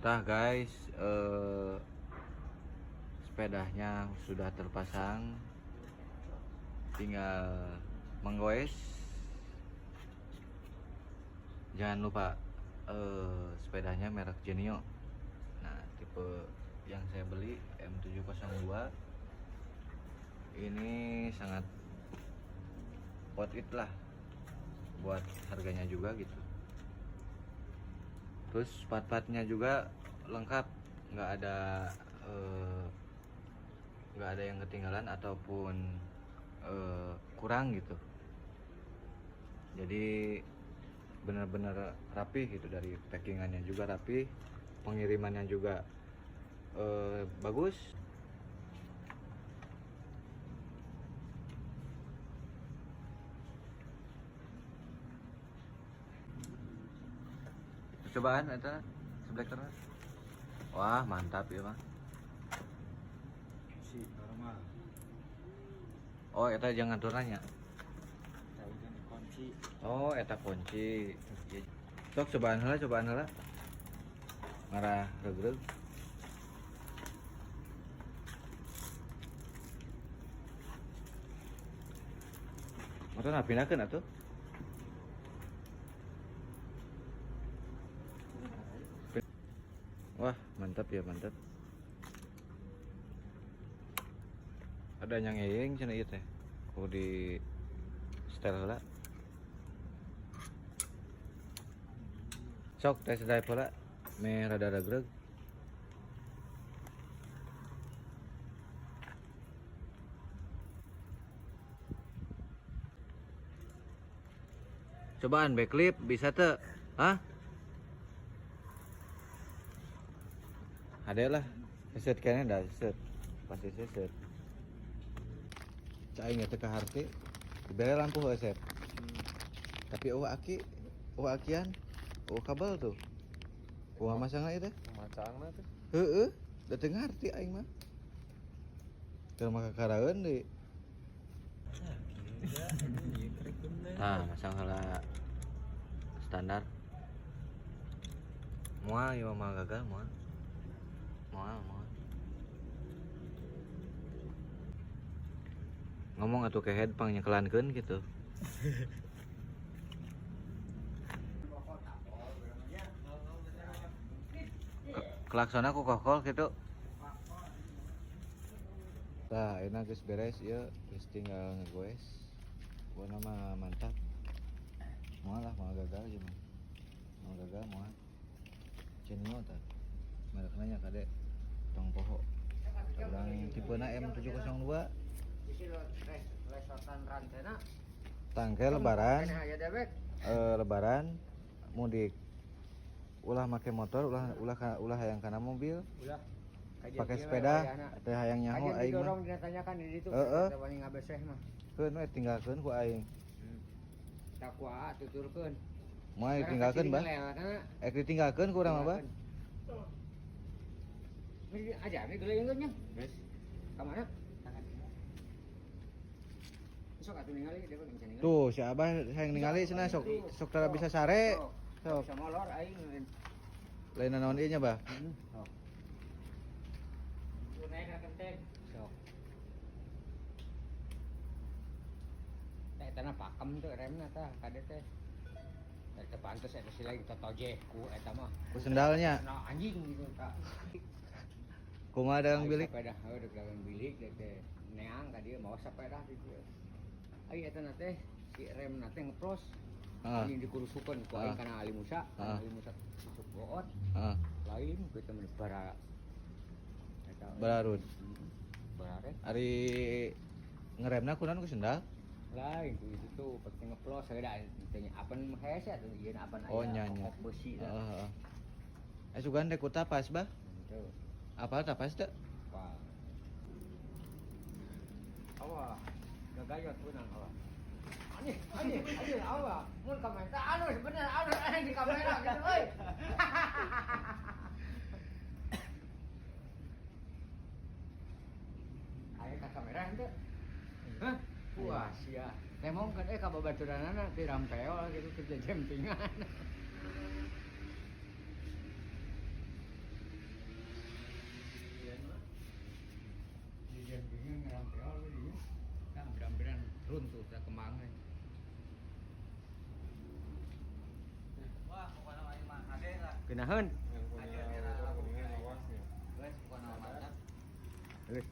Tah guys, sepedanya sudah terpasang, tinggal menggoes. Jangan lupa sepedanya merek Genio. Nah, tipe yang saya beli M702 ini sangat worth it lah buat harganya juga gitu. Terus part-partnya juga lengkap, nggak ada yang ketinggalan ataupun kurang gitu. Jadi benar-benar rapi gitu, dari packingannya juga rapi, pengirimannya juga bagus. Cobaan eta sebelah kanan. Wah, mantap ya, Bang. Si normal. Oh, eta jangan turunnya. Tahu kunci. Oh, eta kunci. Ya. Sok cobaan heula, cobaan heula. Ngarah regreg. Motor nah pindahkeun atuh. Wah, mantap ya, mantap. Ada yang ngeyeng cenah ieu teh. Ku di setel heula. Sok tes drive heula. Meh rada regreg. Cobaan backflip bisa teu? Hah? Ada lah, set kayaknya dah set, pasti set. Cai nggak teka hati, diberi lampu set. Tapi oh aki, oh akian, oh kabel tuh. Wah masangna itu? Macangna tuh. Heeh, da teu ngarti aing mah. Teu maka karaeun deui. Tah, masang heula standar. Moal ieu mah gagal moal. Moal, moal. Ngomong atuh ke head pang nyekelankeun gitu. Klaksona ku kokol gitu. Tah, enak geus beres ieu, geus tinggal ngegoes. Pokona mah mantap. Moal lah, moal gagal ieu mah. Moal gagal moal. Cenio tah. Merekna nya kade tong poho. Urang tipena M702. Tangke lebaran. Lebaran mudik. Ulah make motor, ulah ulah ulah hayang kana mobil. Ulah. Pakai sepeda teh hayang nyaho aing mah. Didorong ditanyakan di ditu. Heeh. Teu wani ngabeseh mah. Keun we tinggalkeun ku aing. Takwa tuturkeun. Moal ditinggalkeun, Bah. Ek ditinggalkeun ku urang mah, Bah. Ini aja nih geleung nya. Geus. Ka mana? Sok atuh ningali dia bisa ningali. Tuh si Abah hayang ningali cenah sok sok tara bisa sare. Sok. Bisa molor aing. Lain naon ieu nya, Bah? Sok. Tuh naik ka kenteng. Sok. Teh tanah pakem tuh remna tah kade teh. Teh pantes eta si lagi totojeh ku eta mah. Ku sendalnya. Nah anjing gitu tah. Kumaha dagang bilik? Sepeda heuh deuk dagang bilik deh teh. Neang ka dieu mawa sepeda gitu. Ai eta na teh si remna teh ngeplos. Heeh. Anjing dikurusukeun ku aing kana Ali Musa, Heeh. Ali Musa masuk goot. Heeh. Lain kitu mah bara eta. Bararut. Bararet. Ari ngeremna kunaon ku sendal? Lain ku itu tuh pasti ngeplos da teh apan hese atuh ieu apan aya. Oh nya nya. Kokok besi Heeh heeh. Eh sugan teh ku tapas, Bah. Henteu. Apal tapas teu? Wah. Awa, gagayot punang awa. Aneh, aneh, aneh, awa. Mun kamera anu sebenarnya anu aneh di kamera gitu euy. Aya ka kamera henteu? Hah? Wah, sia. Temongkeun ka babaturanana ti rampeol gitu kerja jempingan. Runtuh saya kemang we. Wah, pokoknya mah mah hade lah. Geunaheun. Yang punya motor kuningan awasnya. Guys, pokoknya mah mantap. Geus.